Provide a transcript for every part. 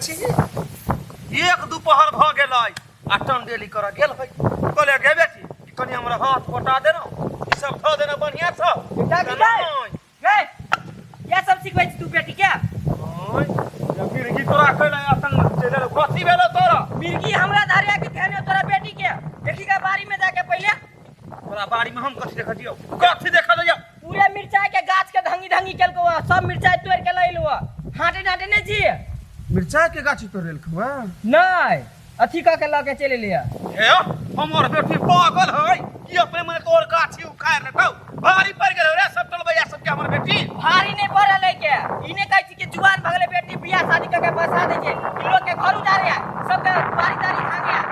छी एक दुपहर भऽ गेलै आ टंडेली करऽ गेल है कहले गे बेटी कनि हमरा हाथ पटा देना ई सब धऽ देना बढ़िआँ छौ बेटा तऽ गै नहि गै क्या सब सिखबै छी तू बेटी के ओय, ये मिर्गी तोरा कैला आतंक चलि एलौ कथी भेलौ तोरा मिर्गी हमरा धारिया के ध्यान तोरा बेटी के देखी का बाड़ी में जाके पहले तोरा बाड़ी में हम कथी देखऽ दियौ कथी देखऽ दियौ पूरे मिर्चाई के गाछ के धंगी धंगी केलको हँ, सब मिर्चाई तोड़ के लैलो हँ। हाटे डाटे नहीं छी मिर्चाई के गाछी तोड़ लेलखौ हँ नहीं अथी कऽ के लऽ के चलि एलियै हे हमर बेटी पागल है कि अपने मने तोर गाछी उखाड़ लेतौ भारी पड़ गेल रे सब टलबैया सबके हमर बेटी भारी नहीं पड़ल है के ई नहीं कहै छी कि जुआन भगले बेटी बियाह शादी कऽ के बसा दै छै ई लोग के घर उजारे है सबके बारी दारी भागे है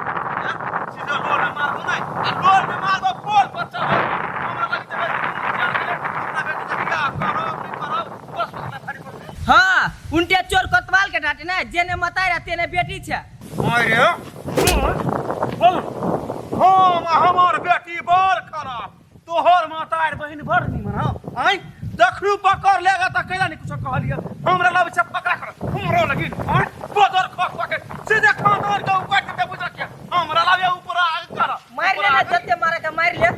सीधा लोर में मारबो नहीं आ लोर में मारबो पोल पर चढ़ो हमरा लग जे बेटी जान गेलै अपना बेटी के बियाह करब नहीं करब बस ओकरा भारी पड़ गेल हाँ उनटे चोर कोतवाल के डांटे ने जेने मताई रह तेने बेटी छै अरे हम हमर बेटी बड़ खराब तोहर माता आर बहिन बड़ निमन हौ आँय देखलू पकड़ लेगा तऽ कैला नहीं कुछो कहलियै हमरा लग छै पकड़ा कर हमरो लगी आँय बदर खस पके सीधे खानदान के ऊपर के बुझ रखिए हमरा लगे ऊपर आग कर मार ले ना जते मारे के मार ले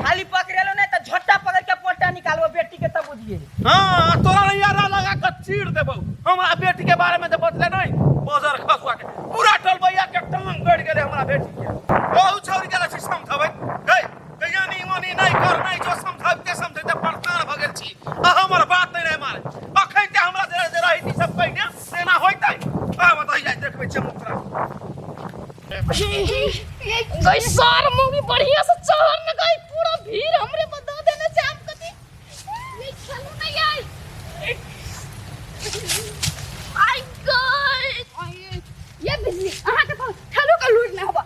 खाली पकड़ेलो नहीं तो झट्टा पकड़ के पोटा निकालबो बेटी के तब बुझिए हाँ तोरा नहीं यार लगा के चीर देबो हमरा बेटी के बारे में तो बतले नहीं बजर खसुआ के पूरा टलबैया के टांग गड़ गेलै हमरा बेटी के बहु छोड़ गेल छी समझबै गई कहिया नी मनी नहीं कर नहीं जो समझाबते समझाबते परेशान भऽ गेल छी आ हमर बात नहीं रहे मारे अखन ते हमरा जे जे रही थी सब पहिने सेना होइतै आ बताइ जाइ देखबै छी हम ओकरा गई सार मूवी बढ़िया से चढ़ न गई पूरा भीड़ हमरे पर दे देने से हम कथी ये चलू नहीं आई आई गई ये बिजली अहाँ के तो ठेलू के लूट नहीं होबा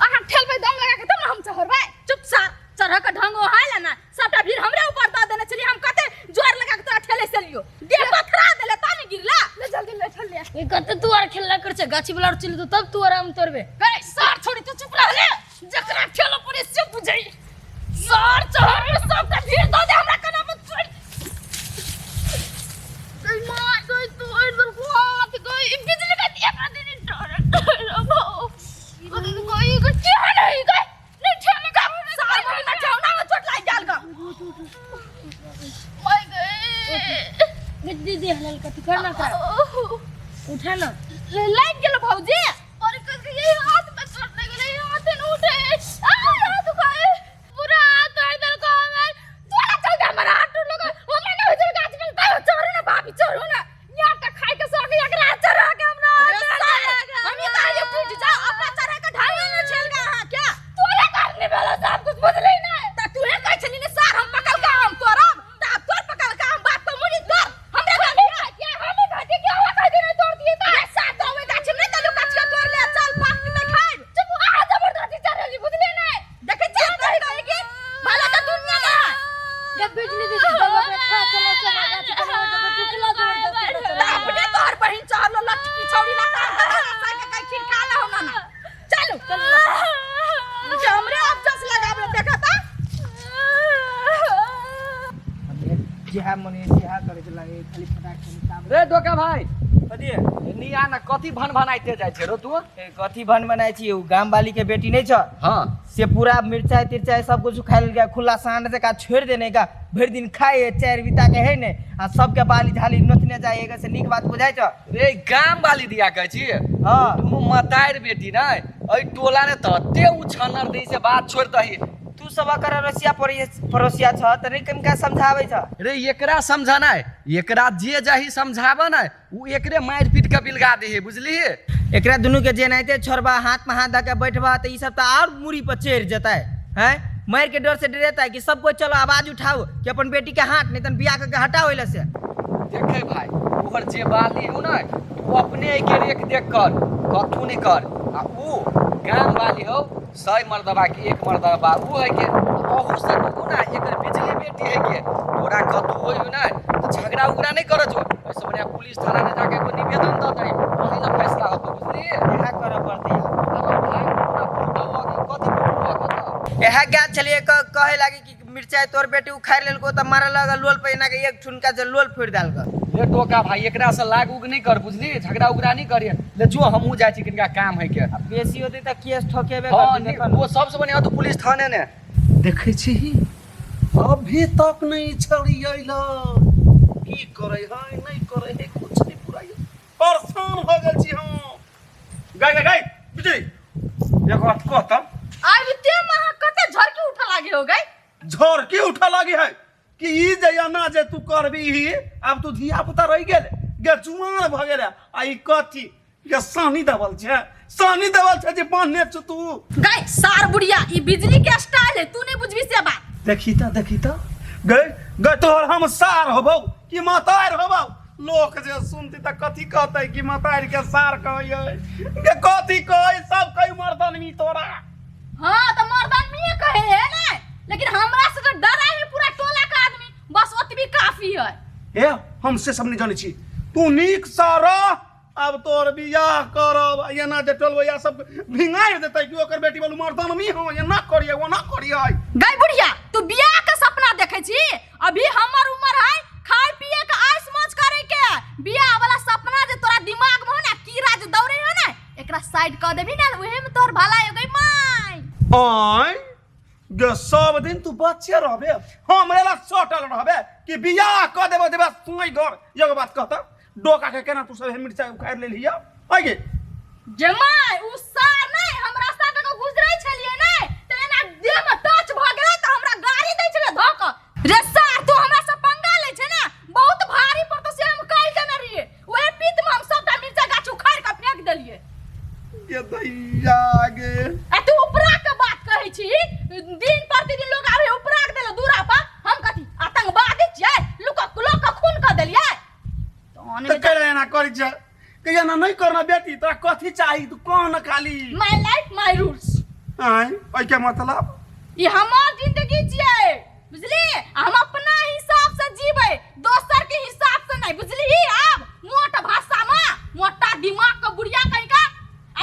अहाँ ठेलबै दम लगा के तब ना हम चढ़बै चुप सा चढ़ के ढंग ओहाइल ना सबटा भीड़ हमरे ऊपर दऽ देने छलियै हम कते जोर लगा के तोरा ठेले से लियो देह पथरा देले ता ने गिरला ले जल्दी ले ठेल ले ए कते तू आर खेलला कर छे गाछी वाला चल तो तब तू आराम तोड़बे गई सार छोड़ी तू चुप रह ले जकरा ठेलो पड़े से बुझई सार चढ़ में सबटा भीड़ दऽ दे हमरा कना पर चढ़ गई मार गई तू इधर को हाथ गई बिजली का एक दिन डर डर भाव गई गई क्या नहीं गई नहीं ठेले का सार मुंह में ठेवना में चोट लाग जाल का मार गई दीदी हलल कथी करना कर उठा ना लाग गेल भौजी और कथी ये हाथ में चोट लग गेलै हाथ न उठे आ हाथ दुखाए पूरा हाथ तोड़ देलको हमर तोरा चलते हमर हाथ टूट गेल हमरा न होइत गाछ पर तब चढ़ू ना भाभी चढ़ू ना यहाँ के खाए के शौक एकरा चढ़ा के हमरा अरे साले, हम ही कहलिए फूट जा अपना चढ़ा के ढाई में छेल गा अहाँ क्या तोरा करने वाला सब कुछ बुझलै ना त तूहे कहै छली ने सार हम पकड़ के हम तोरब त आब तोर पकड़ के हम बाप के मुड़ी तोर हमरा हमें खातिया हमें खातिया क्या हुआ खाती नहीं तोड़ दिए अरे सार तो ओए गाछ में नहीं गाछिया तोड़ ले चल पाक के खाइ चुप आ जबरदस्ती चढ़ली बुझले ना देखै छी तोर कहे कि भला त दुनिया ना जब बिजली दीदी दवा पे खा चलो चलो गाछी पर टुकला जबरदस्ती त अपने तोहर बहिन चढ़लो लटकी छौड़ी ना तार सार के कहीं खीर खा ला ना ना चलो चलो हमरे अब जस लगाबे देखा ता जेहा मने जेहा करे के लागे खाली फटाक से काम रे डोका भाई कथी एनी आ ना कथी भन भनाइते जाइ छै रो तू ए, कथी भन बनाइ छी उ गाम वाली के बेटी नहीं छ हाँ से पूरा मिर्चाई तिरचाई सब कुछ खाइ लेलकै खुला सांड जकाँ छोड़ि देने का भरि दिन खाइ है चारि बिता के है ने आ सबके बाली झाली नोचने जाइ है से नीक बात बुझाइ छ रे गाम वाली दिया कहै छी हाँ दुनू मतारि बेटी नै एहि टोला ने तते उछन्नर दै से बात छोड़ दही तू सब अकर अड़ोसिया पड़ोसिया छ तऽ नहि कनिका समझाबै छ रे एकरा समझनाइ एकरा जे जाही समझाबऽ ने उ एकरे मारि पीट के बिलगा देहे बुझलिही एकरा दुनू के जेनाहिते छोड़बा हाथ में हाथ धऽ के बैठबा तऽ ई सब तऽ आओर मूड़ी पर चढ़ि जेतै हैं मारि के डर से डरेतै कि सब कोइ चलो आवाज उठाओ कि अपन बेटी के हाथ नहीं तन बियाह करके हटाओ एले से देखे भाई तोहर जे बाली हो ना तू अपने के रेख देख कर कथू नहीं कर आ ऊ गाम वाली हो सही मर्दबा के एक मर्दबा ऊ है के अहू से दुगो ना एकर बिजली बेटी है के तोरा कथू होई हो ना तो झगड़ा उगड़ा नहीं कर जो ऐसे बढ़िया पुलिस थाना में जाके एगो निवेदन दे दे वहीं ना फैसला होतो बुझली इएह करऽ पड़तै अरे भाई पूरा फूटल लगे कथी फूटल लगे इएह गेल छलियै कहे लागी कि मिरचाइ तोर बेटी उखाड़ि लेलको तऽ मारऽ लगल लोल पर एना के एक ठुनका से लोल फोड़ि देलको। ले टोका भाई एकरा से लाग उग नहीं कर बुझली झगड़ा उगड़ा नहीं करिए ले जो हमहूँ जाइ छी किनका काम है के अब बेसी होतै तऽ केस ठोकेबे हाँ करतै नहीं, देखऽ ने। वो सबसे बढ़िया तो पुलिस थाने ने देखै छी अभी तक नहीं छड़ी अइल की करै है नहीं करै है कुछ नहीं पूरा परेशान हो गेल छी हम गई गई गई बिजली एक बात कहता आबिते में अहाँ कते झड़की उठऽ लागे हो गई झड़की उठऽ लगी है कि ई जे एना जे तू करबी ही आब तू धिया पुता रहि गेल गे जुआन भऽ गेल आ ई कथी गे सानी देवल छै सानी देवल छै जे बान्हने छौ तू गई सार बुढ़िया ई बिजली के स्टाइल है तू नहीं बुझबी से बात देखी त देखी त गई गई तोहर हम सार होबौ कि मतार होबौ लोक जे सुनती त कथी कहतै कि मतार के सार कहै गे कथी कहै सब कहै मर्दनमी तोरा हाँ तो मर्दान मियाँ कहे है ना लेकिन हमरा से तो डरा है पूरा टोला का आदमी बस ओतबी काफी है ए हम से सब नहीं जानै छी तू नीक सँ रह आब तोहर बियाह करब आ एना जे टोलबैया सब भिंगाइ देतै कि ओकर बेटी बोलू मर्दानमी हो एना करियै ओना करियै गई बुढ़िया तू बियाह के सपना देखे छी अभी हमर उम्र है खाए पिए के ऐश मौज करे के बियाह वाला सपना जे तोरा दिमाग में हो ना कीड़ा जे दौड़े हो ना एकरा साइड क देबी ना उहे में तोर भलाई हो गई माय आय गे सब दिन तू बच्चे रहबे हमरे ला सटल रहबे कि बियाह क देबो देबे सुई घर एगो बात कहता डोका के केना तू सब मिर्चा उखाड़ लेलिया आय गे जमाय उ सार नहीं हम रास्ता दऽ के गुजरै छलियै नै तऽ एना देह में टच भऽ गेलै तऽ हमरा गाड़ी दै छलै धऽ कऽ रे सार तू हमरा से पंगा लै छै ने बहुत भारी पड़तो से हम कहि देने रहियै ओहे पीत में हम सबटा मिर्चा गाछ उखाड़ि कऽ फेंक देलियै गे दैया गे आ तू उपरा के बात कहै छी दिन प्रतिदिन लोग आबै उपरा के देले दूरा पर हम कथी आतंकवादी छियै लोक लोक के खून कऽ देलियै तहन तऽ केना एना करै छै कि एना नहि करना बेटी तोरा कथी चाही तू कह न खाली माय लाइफ माय रूल्स आँय ओहिके मतलब ई हमर जिंदगी छियै बुझली हम अपना हिसाब से जीबै दोसर के हिसाब से नहीं बुझली आब मोट भाषा में मोटा दिमाग के बुढ़िया कहीं का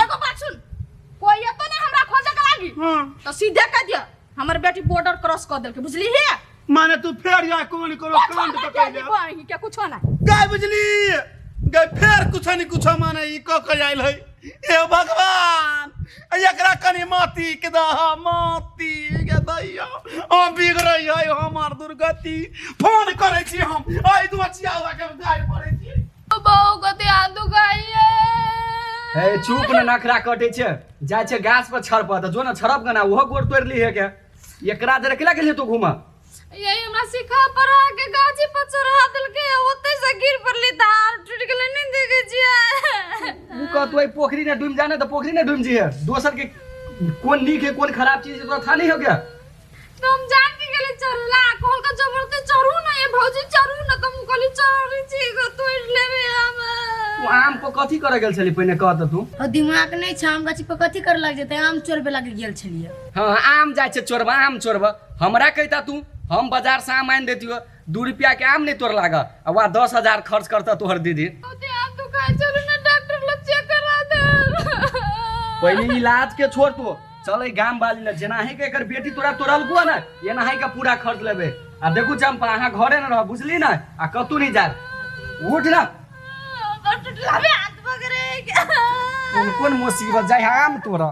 एगो बात सुन कोई एतो नहीं हमरा खोजे के लागी हाँ तो सीधे कह दिया हमर बेटी बॉर्डर क्रॉस कर देलके बुझली हे माने तू फेर या कोन करो कांड कुछो पकड़ नहीं बहिन के कुछो नहीं गाय बुझली गाय फेर कुछ नहीं कुछ माने ई क के आइल है हे भगवान एकरा कनि माटी के दह माटी के दैया हम बिगड़ै है हमर दुर्गति फोन करै छी हम एहि दुअचिया के गाय पड़ै छी बहू कते आंदू गाइए हे चुप ने नखरा कटै छै जाइ छै गाछ पर छड़प तऽ जो ने छड़प के ना ओहो गोड़ तोड़ि ली है के एकरा देर केला गेलियै तू घूमऽ यही हमरा सिखा पढ़ा के गाछी पर चढ़ा देलकै ओतै से गिर पड़ली तऽ हाथ टूटि गेलै नहि देखै छियै उ कहतो एहि पोखरी ने डूबि जा ने तऽ पोखरी ने डूबि जइहे दोसर के कोन नीक है कोन खराब चीज है तोरा था नहीं हो गया तो हम जान के गेली चढ़ला कहलकै जबरदस्ती चढ़ू ना ये भौजी चढ़ू ना तऽ हम कहली चढ़ै छी एगो तोड़ि लेबै हम तू आम पर कथी करे गेल छली पहिने कह तऽ तू और दिमाग नहीं छै आम गाछी पर कथी करे लाग जेतै आम चोरबे लागी गेल छलियै हाँ आम जाइ छै चोरबा आम चोरबा हमरा कहिता तू हम बाजार से आम आनि देतियो 2 रुपया के आम नहीं तोड़ लाग आ वहाँ 10,000 खर्च करता तोहर दीदी ओते आम तो खाय चलू ना डॉक्टर लग चेक करा दे पहले इलाज के छोड़ तू चल एहि गाम वाली ले जेनाही के एकर बेटी तोरा तोड़लको ने एनाही के पूरा खर्च लेबे आ देखू चंपा अहाँ घरे न रह बुझली ना आ कतू नहीं जाए उठ ना टुटला में हाथ पकड़े कोन कोन मुसीबत जाय आम तोरा